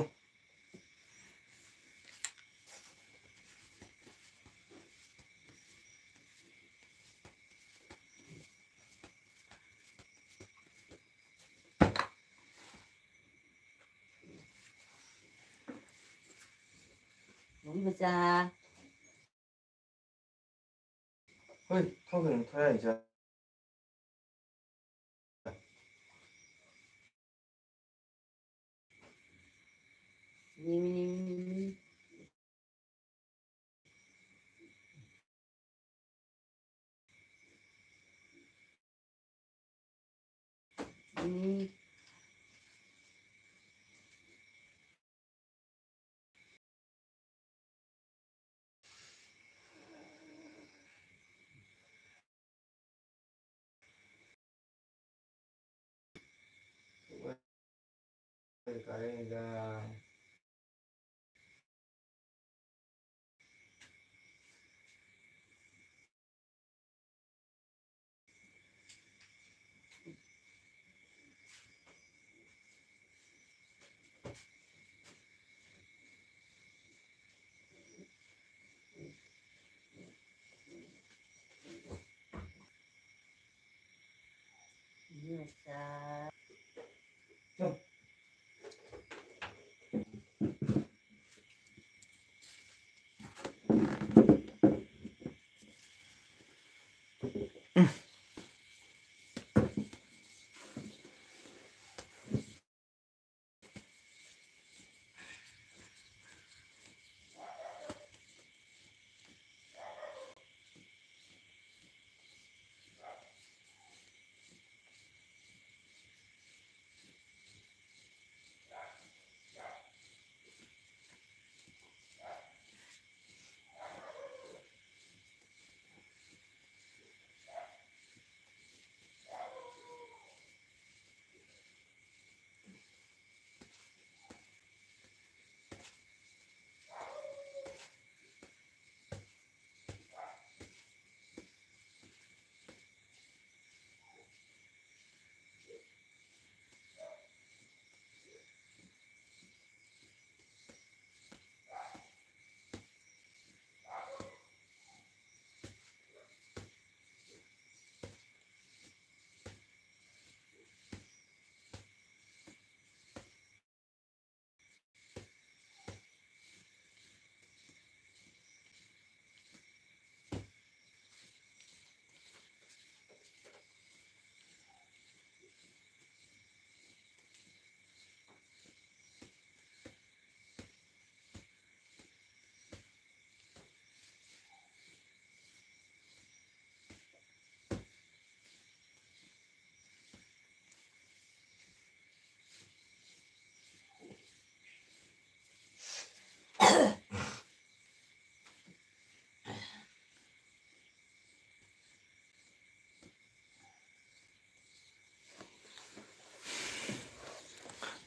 ꯅꯨꯄꯤ ꯃꯆꯥ꯫ ꯍꯣꯏ, ꯊꯣꯛꯈ꯭ꯔꯦ, ꯊꯣꯔꯛꯏꯁꯦ꯫ ꯎꯝ꯫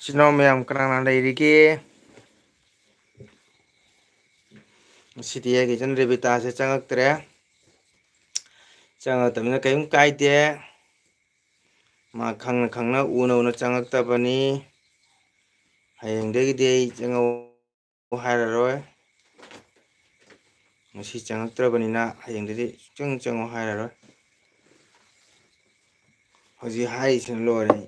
ꯏꯆꯤꯟ ꯏꯅꯥꯎ ꯃꯌꯥꯝ ꯀꯅꯥ ꯀꯅꯥ ꯂꯩꯔꯤꯒꯦ? ꯉꯁꯤꯗꯤ ꯑꯩꯒꯤ ꯏꯆꯟ ꯔꯦꯕꯤꯇꯥꯁꯦ ꯆꯪꯉꯛꯇ꯭ꯔꯦ꯫ ꯆꯪꯉꯛꯇꯕꯅꯤꯅ ꯀꯔꯤꯝ ꯀꯥꯏꯗꯦ꯫ ꯃꯥ ꯈꯪꯅ ꯈꯪꯅ ꯎꯅ ꯎꯅ ꯆꯪꯉꯛꯇꯕꯅꯤ꯫ ꯍꯌꯦꯡꯗꯒꯤꯗꯤ ꯑꯩ ꯆꯪꯉꯛꯑꯣ ꯍꯥꯏꯔꯔꯣꯏ꯫ ꯉꯁꯤ ꯆꯪꯉꯛꯇ꯭ꯔꯕꯅꯤꯅ ꯍꯌꯦꯡꯗꯗꯤ ꯁꯨꯡꯆꯪ ꯆꯪꯉꯣ ꯍꯥꯏꯔꯔꯣꯏ꯫ ꯍꯧꯖꯤꯛ ꯍꯥꯏꯔꯤꯁꯤꯅ ꯂꯣꯏꯔꯦ꯫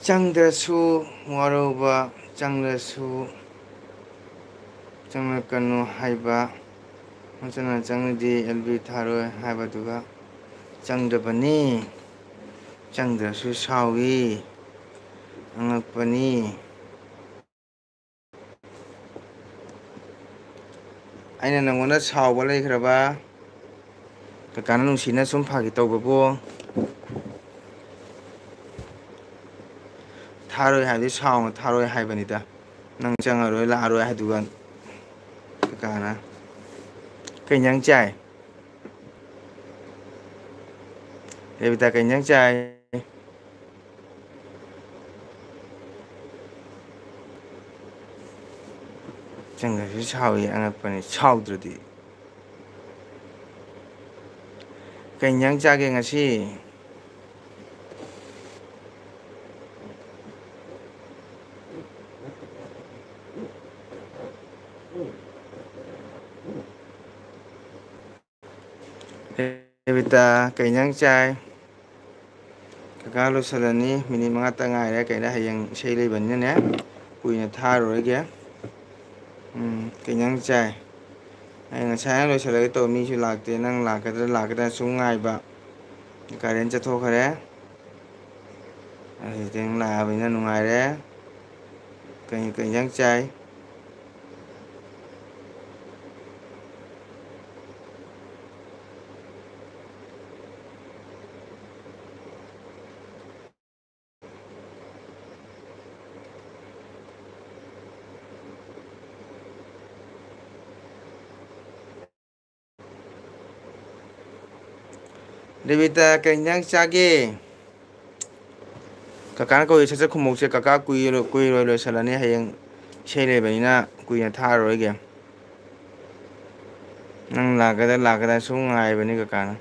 ꯆꯪꯗ꯭ꯔꯁꯨ ꯋꯥꯔꯧꯕ, ꯆꯪꯗ꯭ꯔꯁꯨ ꯆꯪꯂꯛꯀꯅꯨ ꯍꯥꯏꯕ, ꯃꯆꯟꯅ ꯆꯪꯂꯗꯤ ꯑꯦꯜ ꯕꯤ ꯊꯥꯔꯣꯏ ꯍꯥꯏꯕꯗꯨꯒ ꯆꯪꯗꯕꯅꯤ꯫ ꯆꯪꯗ꯭ꯔꯁꯨ ꯁꯥꯎꯏ, ꯑꯉꯛꯄꯅꯤ꯫ ꯑꯩꯅ ꯅꯪꯉꯣꯟꯗ ꯁꯥꯎꯕ ꯂꯩꯈ꯭ꯔꯕ? ꯀꯀꯥꯅ ꯅꯨꯡꯁꯤꯅ ꯁꯨꯝ ꯐꯥꯒꯤ ꯇꯧꯕꯕꯨ꯫ ꯊꯥꯔꯣꯏ ꯍꯥꯏꯕꯗꯤ ꯁꯥꯎꯅ ꯊꯥꯔꯣꯏ ꯍꯥꯏꯕꯅꯤꯗ꯫ ꯅꯪ ꯆꯪꯉꯔꯣꯏ, ꯂꯥꯛꯑꯔꯣꯏ ꯍꯥꯏꯗꯨꯒ ꯀꯀꯥꯅ꯫ ꯀꯩ ꯏꯟꯖꯥꯡ ꯆꯥꯏ? ꯔꯦꯕꯤꯇꯥ, ꯀꯩ ꯏꯟꯖꯥꯡ ꯆꯥꯏ? ꯆꯪꯗ꯭ꯔꯁꯨ ꯁꯥꯎꯏ, ꯑꯉꯛꯄꯅꯤ꯫ ꯁꯥꯎꯗ꯭ꯔꯗꯤ꯫ ꯀꯩ ꯏꯟꯖꯥꯡ ꯆꯥꯒꯦ ꯉꯁꯤ? ꯔꯦꯕꯤꯇꯥ, ꯀꯩ ꯏꯟꯖꯥꯡ ꯆꯥꯏ? ꯀꯀꯥ ꯂꯣꯏꯁꯤꯜꯂꯅꯤ, ꯃꯤꯅꯤꯠ ꯃꯉꯥꯇ ꯉꯥꯏꯔꯦ꯫ ꯀꯩꯅꯣ, ꯍꯌꯦꯡ ꯏꯁꯩ ꯂꯩꯕꯅꯤꯅꯅꯦ, ꯀꯨꯏꯅ ꯊꯥꯔꯔꯣꯏꯒꯦ꯫ ꯎꯝ, ꯀꯩ ꯏꯟꯖꯥꯡ ꯆꯥꯏ? ꯑꯩ ꯉꯁꯥꯏꯅ ꯂꯣꯏꯁꯤꯜꯂꯒꯦ ꯇꯧꯕ, ꯃꯤꯁꯨ ꯂꯥꯛꯇꯦ꯫ ꯅꯪ ꯂꯥꯛꯀꯗ꯭ꯔꯥ ꯂꯥꯛꯀꯗ꯭ꯔꯥ ꯁꯨꯝ ꯉꯥꯏꯕ꯫ ꯀꯥꯔꯦꯟ ꯆꯠꯊꯣꯛꯈ꯭ꯔꯦ꯫ ꯍꯧꯖꯤꯛꯇꯤ ꯅꯪ ꯂꯥꯛꯑꯕꯅꯤꯅ ꯅꯨꯡꯉꯥꯏꯔꯦ꯫ ꯀꯩ, ꯀꯩ ꯏꯟꯖꯥꯡ ꯆꯥꯏ? ꯔꯦꯕꯤꯇꯥ, ꯀꯩ ꯏꯟꯖꯥꯡ ꯆꯥꯒꯦ? ꯀꯀꯥꯅ ꯀꯧꯏ, ꯁꯠ ꯁꯠ ꯈꯨꯝꯃꯣꯛꯁꯦ꯫ ꯀꯀꯥ ꯀꯨꯏꯔꯣꯏ, ꯀꯨꯏꯔꯣꯏ ꯂꯣꯏꯁꯤꯜꯂꯅꯤ, ꯍꯌꯦꯡ ꯏꯁꯩ ꯂꯩꯕꯅꯤꯅ ꯀꯨꯏꯅ ꯊꯥꯔꯔꯣꯏꯒꯦ꯫ ꯅꯪ ꯂꯥꯛꯀꯗ꯭ꯔꯥ ꯂꯥꯛꯀꯗ꯭ꯔꯥ ꯁꯨꯝ ꯉꯥꯏꯕꯅꯤ ꯀꯀꯥꯅ꯫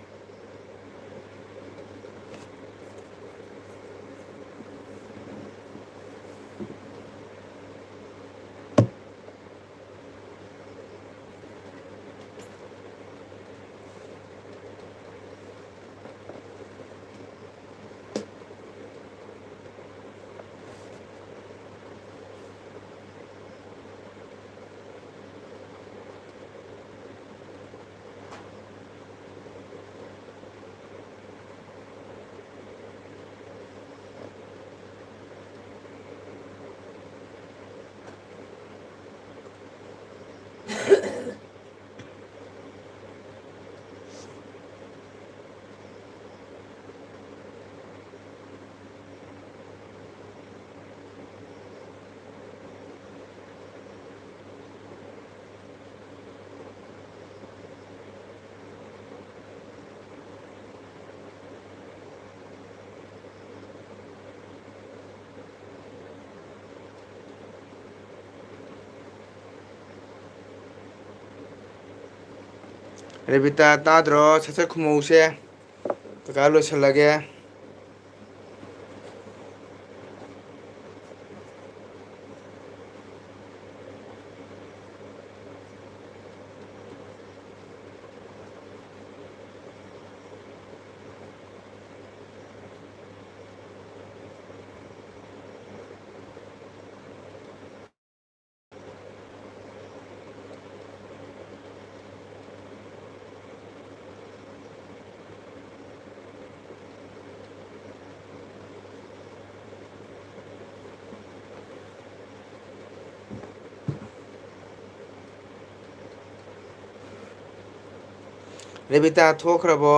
ꯔꯦꯕꯤꯇꯥ, ꯇꯥꯗ꯭ꯔꯣ? ꯁꯠ ꯁꯠ ꯈꯨꯝꯃꯧꯁꯦ꯫ ꯀꯀꯥ ꯂꯣꯏꯁꯤꯜꯂꯒꯦ꯫ ꯔꯦꯕꯤꯇꯥ ꯊꯣꯛꯈ꯭ꯔꯕꯣ?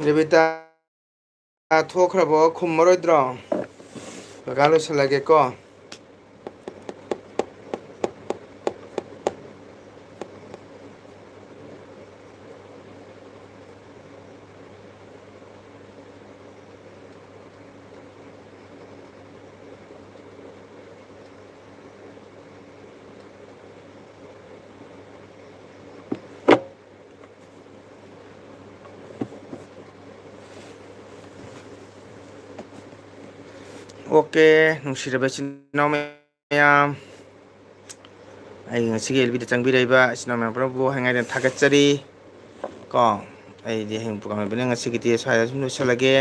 ꯔꯦꯕꯤꯇꯥ ꯊꯣꯛꯈ꯭ꯔꯕꯣ? ꯈꯨꯝꯃꯔꯣꯏꯗ꯭ꯔꯣ? ꯀꯀꯥ ꯂꯣꯏꯁꯤꯜꯂꯒꯦꯀꯣ꯫ ꯑꯣꯀꯦ, ꯅꯨꯡꯁꯤꯔꯕ ꯏꯆꯤꯟ ꯏꯅꯥꯎ ꯃꯌꯥꯝ, ꯑꯩ ꯉꯁꯤꯒꯤ ꯑꯦꯜ ꯕꯤꯗ ꯆꯪꯕꯤꯔꯛꯏꯕ ꯏꯆꯤꯟ ꯏꯅꯥꯎ ꯃꯌꯥꯝ ꯄꯨꯝꯅꯃꯛꯄꯨ ꯍꯥꯏꯉꯥꯏꯗꯅ ꯊꯥꯒꯠꯆꯔꯤ꯫ ꯀꯣ, ꯑꯩꯗꯤ ꯍꯌꯦꯡ ꯄ꯭ꯔꯣꯒ꯭ꯔꯥꯝ ꯂꯩꯕꯅꯤꯅ ꯉꯁꯤꯒꯤꯗꯤ ꯁ꯭ꯋꯥꯏꯗ ꯁꯨꯝ ꯂꯣꯏꯁꯤꯜꯂꯒꯦ꯫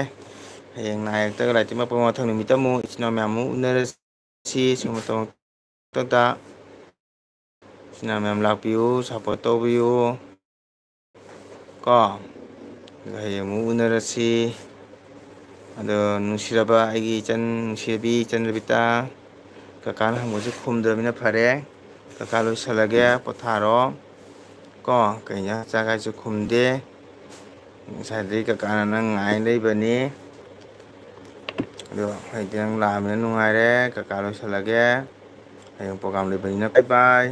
ꯍꯌꯦꯡ ꯅꯥꯏꯔꯛꯇꯒ ꯂꯥꯏꯔꯤꯛ ꯇꯝꯕ ꯃꯊꯪ ꯅꯨꯃꯤꯠꯇ ꯑꯃꯨꯛ ꯏꯆꯤꯟ ꯏꯅꯥꯎ ꯃꯌꯥꯝ ꯑꯃꯨꯛ ꯎꯅꯔꯁꯤ꯫ ꯁꯤꯒꯨꯝꯕ ꯃꯇꯝ ꯑꯃꯗ ꯏꯆꯤꯟ ꯏꯅꯥꯎ ꯃꯌꯥꯝ ꯂꯥꯛꯄꯤꯌꯨ, ꯁꯞꯄꯣꯔꯠ ꯇꯧꯕꯤꯌꯨ꯫ ꯀꯣ, ꯑꯗꯨꯒ ꯍꯌꯦꯡ ꯑꯃꯨꯛ ꯎꯅꯔꯁꯤ꯫ ꯑꯗꯣ ꯅꯨꯡꯁꯤꯔꯕ ꯑꯩꯒꯤ ꯏꯆꯟ, ꯅꯨꯡꯁꯤꯔꯕꯤ ꯏꯆꯟ ꯔꯕꯤꯇꯥ, ꯀꯀꯥꯅ ꯍꯪꯕꯁꯨ ꯈꯨꯝꯗ꯭ꯔꯕꯅꯤꯅ ꯐꯔꯦ꯫ ꯀꯀꯥ ꯂꯣꯏꯁꯤꯜꯂꯒꯦ, ꯄꯣꯊꯥꯔꯣ꯫ ꯀꯣ, ꯀꯩ ꯏꯟꯖꯥꯡ ꯆꯥꯒꯦ ꯍꯥꯏꯁꯨ ꯈꯨꯝꯗꯦ꯫ ꯉꯁꯥꯏꯗꯒꯤ ꯀꯀꯥꯅ ꯅꯪ ꯉꯥꯏ ꯂꯩꯕꯅꯤ꯫ ꯑꯗꯣ ꯍꯧꯖꯤꯛꯇꯤ ꯅꯪ ꯂꯥꯛꯑꯃꯤꯅ ꯅꯨꯡꯉꯥꯏꯔꯦ꯫ ꯀꯀꯥ ꯂꯣꯏꯁꯤꯜꯂꯒꯦ꯫ ꯍꯌꯦꯡ program ꯂꯩꯕꯅꯤꯅ bye bye꯫